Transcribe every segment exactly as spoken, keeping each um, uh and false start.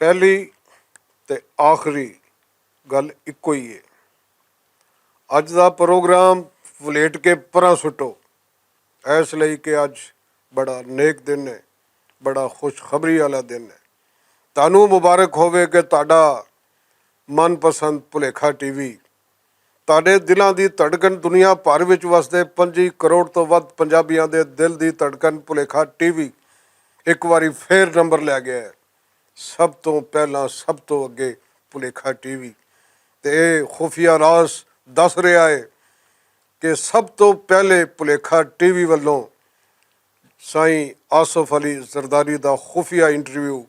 پہلی تے آخری گل اکو ہی ہے۔ اج دا پروگرام ولیٹ کے پراں سٹو، اس لئی کہ اج بڑا نیک دن ہے، بڑا خوشخبری والا دن ہے۔ تانوں مبارک ہووے کہ تہاڈا من پسند بھلیکھا ٹی وی، تہاڈے دلاں دی دھڑکن، دنیا بھر وچ وسدے پنجی کروڑ توں ودھ پنجابیاں دے دل دی دھڑکن بھلیکھا ٹی وی اک واری فیر نمبر لے گیا ہے۔ سب توں پہلاں، سب توں اگے بھلیکھا ٹی وی۔ تے اے خفیہ راز دس رہیا ہے کہ سب توں پہلے بھلیکھا ٹی وی ولوں سائیں آصف علی زرداری دا خفیہ انٹرویو،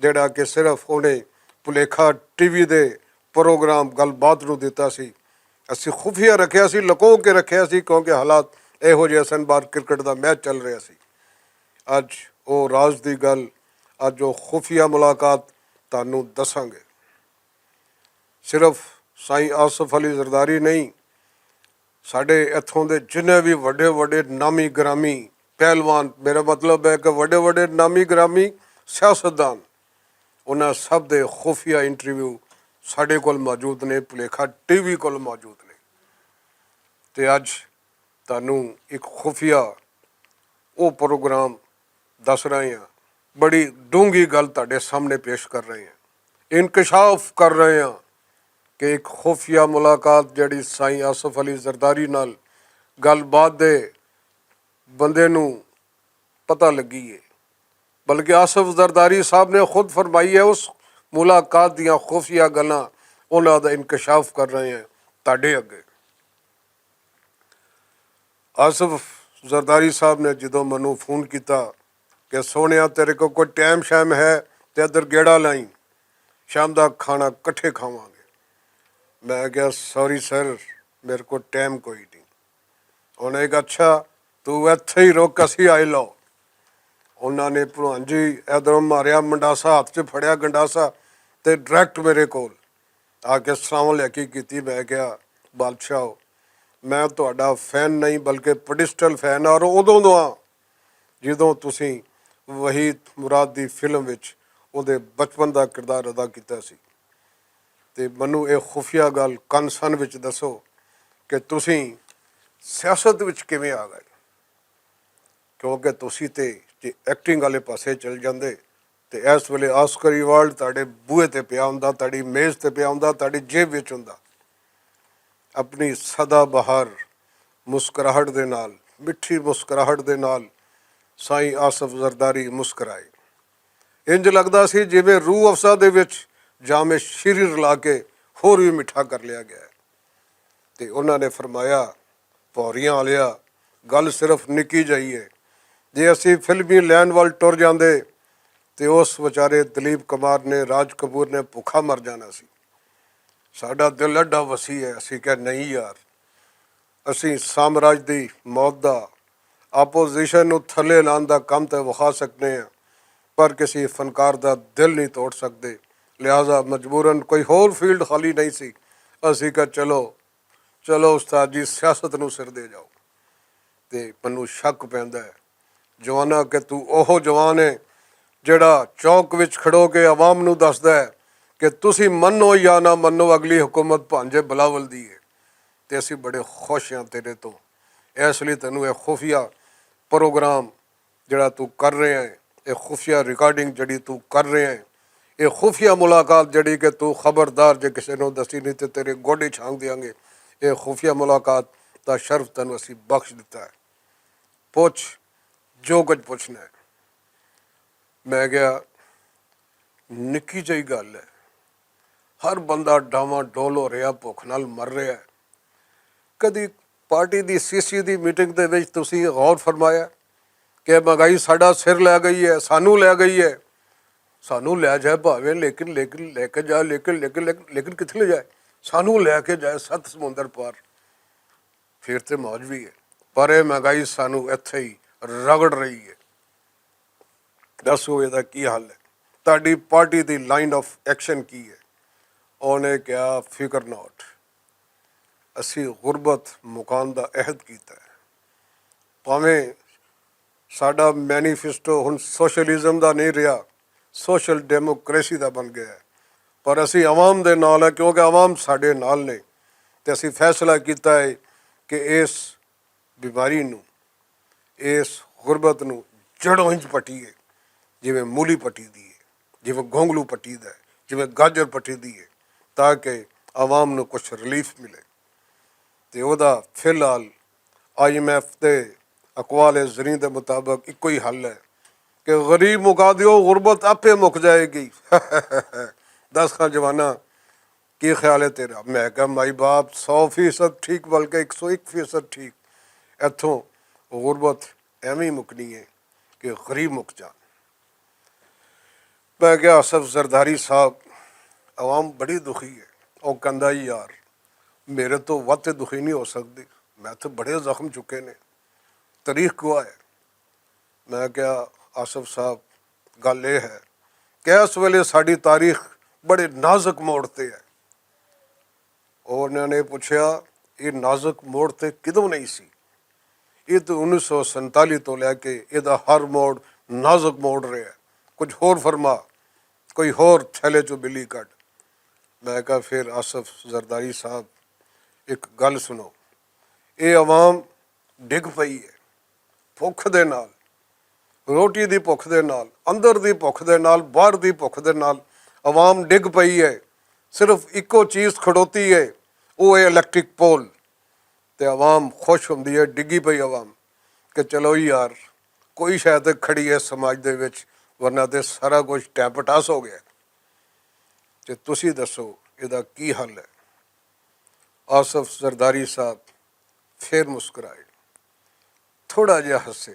جڑا کہ صرف انہیں بھلیکھا ٹی وی دے پروگرام گل بات نوں دتا سی۔ اسی خفیہ رکھیا سی، لکو کے رکھیا سی، کیونکہ حالات ایہو جے سن، باہر کرکٹ دا میچ چل رہیا سی۔ اج او راز دی گل، اج او خفیہ ملاقات تانوں دساں گے۔ صرف سائیں آصف علی زرداری نہیں، ساڈے اتھوں دے جنے بھی وڈے وڈے نامی گرامی پہلوان، میرا مطلب ہے کہ وڈے وڈے نامی گرامی سیاستدان، انہاں سب دے خفیہ انٹرویو ساڈے کول موجود نے، بھلیکھا ٹی وی کول موجود نے۔ تے اج تانوں ایک خفیہ او پروگرام دس رہے ہیں، بڑی ڈونگی گل تہاڈے سامنے پیش کر رہے ہیں، انکشاف کر رہے ہیں کہ ایک خفیہ ملاقات جڑی سائیں آصف علی زرداری نال گل بات دے بندے نوں پتہ لگی ہے، بلکہ آصف زرداری صاحب نے خود فرمائی ہے، اس ملاقات دیاں خفیہ گلاں انہاں دا انکشاف کر رہے ہیں تہاڈے اگے۔ آصف زرداری صاحب نے جدوں مینوں فون کیتا کہ سونیا، تیرے کو کوئی ٹائم شائم ہے تے ادھر گیڑا لائیں، شام دا کھانا کٹھے کھاواں گے۔ میں کہیا، سوری سر، میرے کو ٹائم کوئی نہیں۔ انہاں نے کہا، اچھا، تو ایتھے ہی رک، اسی آئی لو۔ انہاں نے پرانجی ادھروں ماریا منڈاسا، ہاتھ چ پھڑیا گنڈاسا تے ڈائریکٹ میرے کول آ کے السلام علیکی کیتی۔ میں کہیا، بادشاہ ہو، میں تہاڈا فین نہیں بلکہ پڈسٹل فین ہاں، اور ادوں دا ہاں جدوں تسی وحید مراد دی فلم وچ اوہدے بچپن دا کردار ادا کیتا سی۔ تے مینوں ایہہ خفیہ گل کنسن وچ دسو کہ تسی سیاست وچ کیویں آ گئے؟ کیونکہ تسی تے جے ایکٹنگ والے پاسے چل جاندے تے ایس ویلے آسکر ایوارڈ تہاڈے بوئے تے پیا ہوندا، تہاڈی میز تے پیا ہوندا، تہاڈی جیب وچ ہوندا۔ اپنی سدا بہار مسکراہٹ دے نال، مٹھی مسکراہٹ دے نال سائیں آصف زرداری مسکرائے۔ انج لگدا سی جویں روح افزا دے وچ جام شیریں رلا کے ہور وی مٹھا کر لیا گیا ہے۔ تے انہاں نے فرمایا، پوریاں آلیا، گل صرف نکی جائی ہے۔ جے اسی فلمی لین ول ٹر جاندے تے اس وچارے دلیپ کمار نے، راج کپور نے بھکھا مر جانا سی۔ ساڈا دل اڈا وسی ہے، اسی کہا، نہیں یار، اسی سامراج دی موت دا، اپوزیشن نوں تھلے لان دا کم تے وکھا سکنے ہیں، پر کسی فنکار دا دل نہیں توڑ سکدے۔ لہذا مجبورن کوئی ہور فیلڈ خالی نہیں سی۔ اسی کہا، چلو، چلو استاد جی، سیاست نوں سر دے جاؤ۔ تے مینوں شک پیندا ہے، جوانا، کہ تو اوہو جوان ہے جڑا چوک وچ کھڑو کے عوام نوں دسدا ہے کہ تسی منو یا نہ منو، اگلی حکومت بھانجے بلاول دی ہے۔ تے اسی بڑے خوش ہاں تیرے تو۔ اس لئی تینوں اے خفیہ پروگرام جڑا تو کر رہے ہیں، اے خفیہ ریکارڈنگ جڑی تو کر رہے ہیں، اے خفیہ ملاقات جڑی کہ تو خبردار جے کسے نوں دسی نہیں تے تیرے گوڈے چھانگ دیاں گے۔ اے خفیہ ملاقات دا شرف تینوں اسی بخش دتا ہے۔ پوچھ، جو کچھ پوچھنا ہے۔ میں کہیا، نکی جئی گل ہے، ہر بندہ ڈاواں ڈول ہو رہیا، بھکھ نال مر رہیا ہے۔ کدی پارٹی دی سی سی دی میٹنگ دے وچ تسی غور فرمایا کہ مہنگائی ساڈا سر لے گئی ہے، سانو لے گئی ہے؟ سانو لے جائے بھاویں، لیکن لیکن لے کے جائے، لیکن لیکن لیکن لیکن کتھے لے جائے؟ سانو لے کے جائے ست سمندر پار۔ پھر تے موج بھی ہے، پر اے مہنگائی سانو ایتھے ہی رگڑ رہی ہے۔ دسو، اے دا کی حل ہے؟ تہاڈی پارٹی دی لائن آف ایکشن کی ہے؟ اونے کہیا، فکر ناٹ، اسی غربت مکان دا عہد کیتا ہے۔ پاویں ساڈا مینیفیسٹو ہن سوشلزم دا نہیں رہیا، سوشل ڈیموکریسی دا بن گیا ہے، پر اسی عوام دے نال ہے، کیونکہ عوام ساڈے نال نے۔ تے اسی فیصلہ کیتا ہے کہ اس بیماری نوں، اس غربت نوں جڑوں ہنج پٹی ہے، جویں مولی پٹی دی ہے، جویں گونگلو پٹی دا ہے، جویں گاجر پٹی دی ہے، تاکہ عوام نوں کچھ ریلیف ملے۔ تے او دا فی الحال آئی ایم ایف دے اقوال زرین دے مطابق اکو ہی حل ہے کہ غریب مکا دیو، غربت آپے مک جائے گی۔ دس خاں جوانا، کی خیال ہے تیرا؟ میں کہا، مائی باپ، سو فیصد ٹھیک، بلکہ ایک سو ایک فیصد ٹھیک۔ ایتھوں غربت ایویں مکنی ہے کہ غریب مک جان۔ میں کہا، آصف زرداری صاحب، عوام بڑی دکھی ہے۔ او کہندا، یار، میرے تو ود تے دکھی نہیں ہو سکدی، میں تو بڑے زخم چکے نے، تاریخ گواہ ہے۔ میں کہا، آصف صاحب، گل یہ ہے کہ اس ویلے ساڈی تاریخ بڑے نازک موڑ تے ہے۔ اور انہاں نے پوچھیا، یہ نازک موڑ تے کدوں نہیں سی؟ یہ تو انیس سو سینتالی تو لے کے یہ دا ہر موڑ نازک موڑ رہا ہے۔ کچھ ہور فرما، کوئی ہور تھیلے چوں بلی کڈ۔ میں کہا، پھر آصف زرداری صاحب، ایک گل سنو، یہ عوام ڈگ پئی ہے بھکھ دے نال، روٹی دی بھکھ دے نال، اندر دی بھکھ دے نال، باہر دی بھکھ دے نال عوام ڈگ پئی ہے۔ صرف اکو چیز کھڑوتی ہے، وہ ہے الیکٹرک پول۔ تے عوام خوش ہوندی ہے، ڈگی پئی عوام، کہ چلو یار، کوئی شاید کھڑی ہے سماج دے وچ، ورنہ تے سارا کچھ ٹیپ ٹاس ہو گیا۔ تے تسی دسو، اے دا کی حل ہے؟ آصف زرداری صاحب پھر مسکرائے، تھوڑا جہا ہسے۔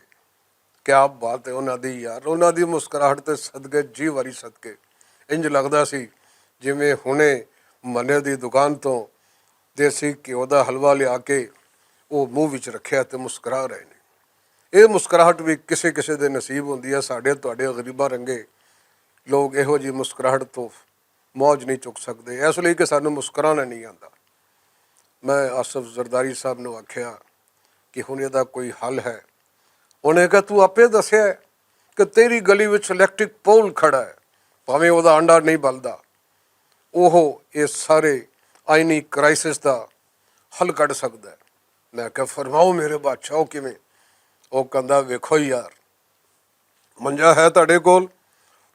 کیا بات ہے انہاں دی یار، انہاں دی مسکراہٹ تے صدقے، جی واری صدقے۔ انج لگدا سی جویں ہنے منے دی دکان تو دیسی گھیو دا حلوہ لیا کے او منہ وچ رکھیا تے مسکرا رہے نے۔ اے مسکراہٹ وی کسے کسے دے نصیب ہوندی ہے۔ ساڈے تہاڈے غریباں رنگے لوگ ایہو جی مسکراہٹ تو موج نہیں چک سکدے، اس لئی کہ سانوں مسکرانا نہیں آندا۔ میں آصف زرداری صاحب نوں آکھیا کہ ہن ایہدا کوئی حل ہے؟ انہیں کہا، تو آپے دسیا ہے کہ تیری گلی وچ الیکٹرک پول کھڑا ہے، بھاویں اوہدا انڈا نہیں بلدا، اوہ اے سارے آئینی کرائسس دا حل کڈ سکدا ہے۔ میں کہا، فرماؤ میرے بادشاہ، او کیویں؟ او کہندا، ویکھو یار، منجا ہے تہاڈے کول؟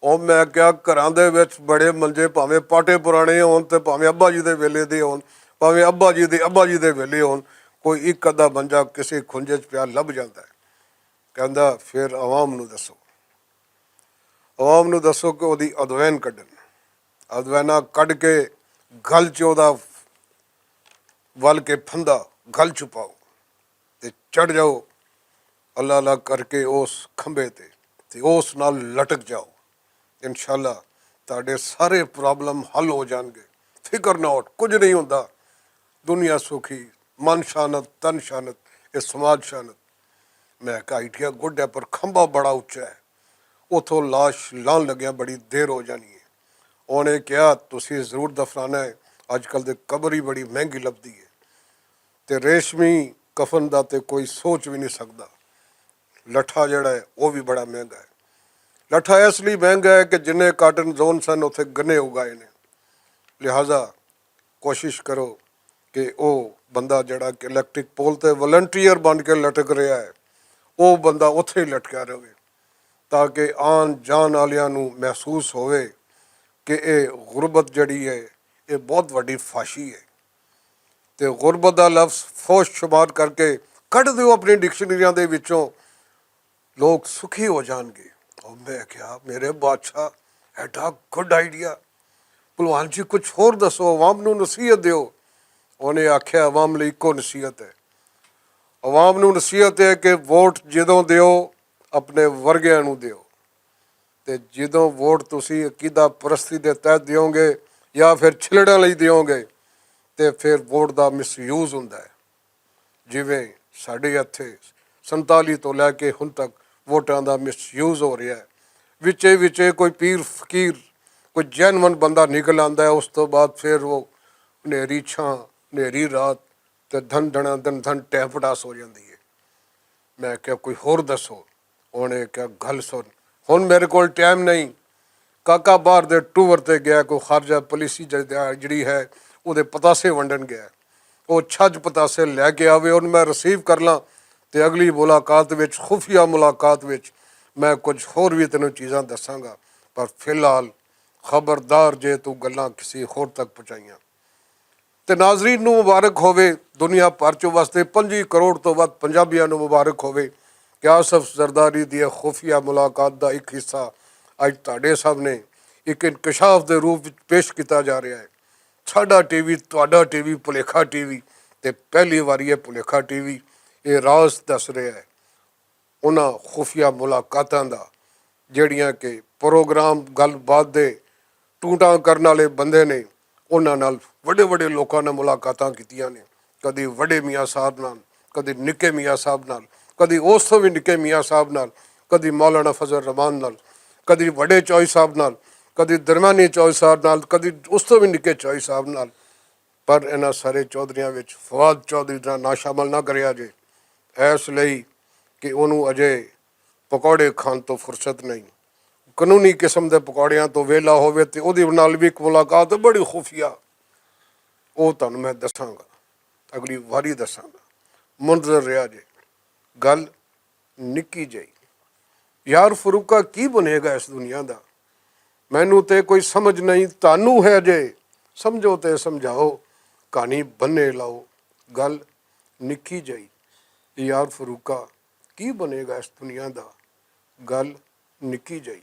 او میں کہیا، گھراں دے وچ بڑے منجے، بھاویں پاٹے پرانے ہون تے بھاویں ابا جی دے ویلے دے ہون، بھاویں ابا جی دے ابا جی دے ویلے ہون، کوئی اک ادھا منجا کسے کھنجے چ پیا لب جاندا ہے۔ کہندا، پھر عوام نوں دسو، عوام نوں دسو کہ اوہدی ادوین کڈن، ادوینا کڈ کے گل چ اوہدا ول کے پھندا گل چ پاؤ تے چڑھ جاؤ، اللہ اللہ کر کے اس کھمبے تے، تے اس نال لٹک جاؤ۔ انشاءاللہ تہاڈے سارے پرابلم حل ہو جان گے۔ فکر نہ اٹھ، کچھ نہیں ہوندا۔ دنیا سوکھی، من شانت، تن شانت، اے سماج شانت۔ میں کہا، آئیڈیا گڈ ہے، پر کھمبا بڑا اچا ہے، اتھوں لاش لان لگیاں بڑی دیر ہو جانی ہے۔ انہیں کہا، تسی ضرور دفنانا ہے، اج کل دے قبر ہی بڑی مہنگی لبدی ہے، تے ریشمی کفن دا تے کوئی سوچ وی نہیں سکدا۔ لٹھا جڑا ہے، او وی بڑا مہنگا ہے۔ لٹھا اس لئی مہنگا ہے کہ جنہیں کاٹن زون سن، اتھے گنے اگائے نے۔ لہذا کوشش کرو کہ او بندہ جڑا کہ الیکٹرک پول تے والنٹیئر بن کے لٹک رہیا ہے، او بندہ اتھے ہی لٹکیا رہے، تاکہ آن جان آلیاں نوں محسوس ہووے کہ اے غربت جڑی ہے، اے بہت وڈی فاشی ہے۔ تے غربت دا لفظ فوش شمار کر کے کڈ دیو اپنی ڈکشنریاں دے وچوں، لوگ سکھی ہو جان گے۔ اور میں کہا، میرے بادشاہ، ایڈا گڈ آئیڈیا۔ بھلوان جی، کچھ ہور دسو، عوام نوں نصیحت دیو۔ انہیں آکھیا، عوام لئی اکو نصیحت ہے، عوام نوں نصیحت ہے کہ ووٹ جدوں دیو، اپنے ورگیاں نوں دیو۔ تے جدوں ووٹ تسی عقیدہ پرستی دے تحت دیو گے یا پھر چھلڑاں لئی دیو گے، تے پھر ووٹ دا مس یوز ہوندا ہے۔ جیویں ساڈے اتھے سنتالی تو لے کے ہن تک ووٹاں دا مس یوز ہو رہیا ہے۔ وچے وچے کوئی پیر فقیر، کوئی جینون بندہ نکل آندا ہے، اس تو بعد پھر وہ نیری چھاں، نیری رات، تے دھن دھنا دھن دھن ٹیم پٹاس ہو جاندی ہے۔ میں کہیا، کوئی ہور دسو؟ انہیں کہیا، گل سن، ہن میرے کول ٹائم نہیں، کاکا باہر دے ٹور تے گیا، کوئی خارجہ پالیسی جڑی ہے، اوہدے پتاسے ونڈن گیا۔ او چھج پتاسے لے کے آوے، ان میں ریسیو کر لاں تے اگلی ملاقات وچ، خفیہ ملاقات وچ، میں کچھ ہور وی تینوں چیزاں دساں گا۔ پر فی الحال خبردار جے تو گلاں کسی ہور تک پہنچائیاں۔ تے ناظرین نوں مبارک ہووے، دنیا بھر چ وسدے پنجی کروڑ توں ودھ پنجابیاں نوں مبارک ہووے کہ آصف زرداری دی خفیہ ملاقات دا اک حصہ اج تہاڈے سامنے اک انکشاف دے روپ وچ پیش کیتا جا رہیا ہے۔ ساڈا ٹی وی، تہاڈا ٹی وی، پلیکھا ٹی وی، تے پہلی واری اے پلیکھا ٹی وی اے راز دس رہیا ہے انہاں خفیہ ملاقاتاں دا، جیہڑیاں کہ پروگرام گل بات دے ٹوٹاں کرن والے بندے نے، انہاں نال وڈے وڈے لوکاں نے ملاقاتاں کیتیاں نے۔ کدی وڈے میاں صاحب نال، کدی نکے میاں صاحب نال، کدی اس توں وی نکے میاں صاحب نال، کدی مولانا فضل الرحمان نال، کدی وڈے چوہی صاحب نال، کدی درمیانی چوہی صاحب نال، کدی اس توں وی نکے چوہی صاحب نال۔ پر انہاں سارے چوہدریاں وچ فواد چوہدری دا ناں شامل نہ کریا جے، ایس لئی کہ انہوں اجے پکوڑے کھان توں فرصت نہیں۔ قانونی قسم دے پکوڑیاں توں ویلا ہووے تے اوہدے نال وی اک ملاقات بڑی خفیہ، او تہانوں میں دساں گا، اگلی واری دساں گا۔ منتظر رہیا جے۔ گل نکی جئی۔ یار فروقہ، کی بنے گا اس دنیا دا؟ مینوں تے کوئی سمجھ نہیں، تانوں ہے جے سمجھو تے سمجھاؤ، کہانی بنے لاؤ۔ گل نکی جئی۔ یار فروقہ، کی بنے گا اس دنیا دا؟ گل نکی جئی۔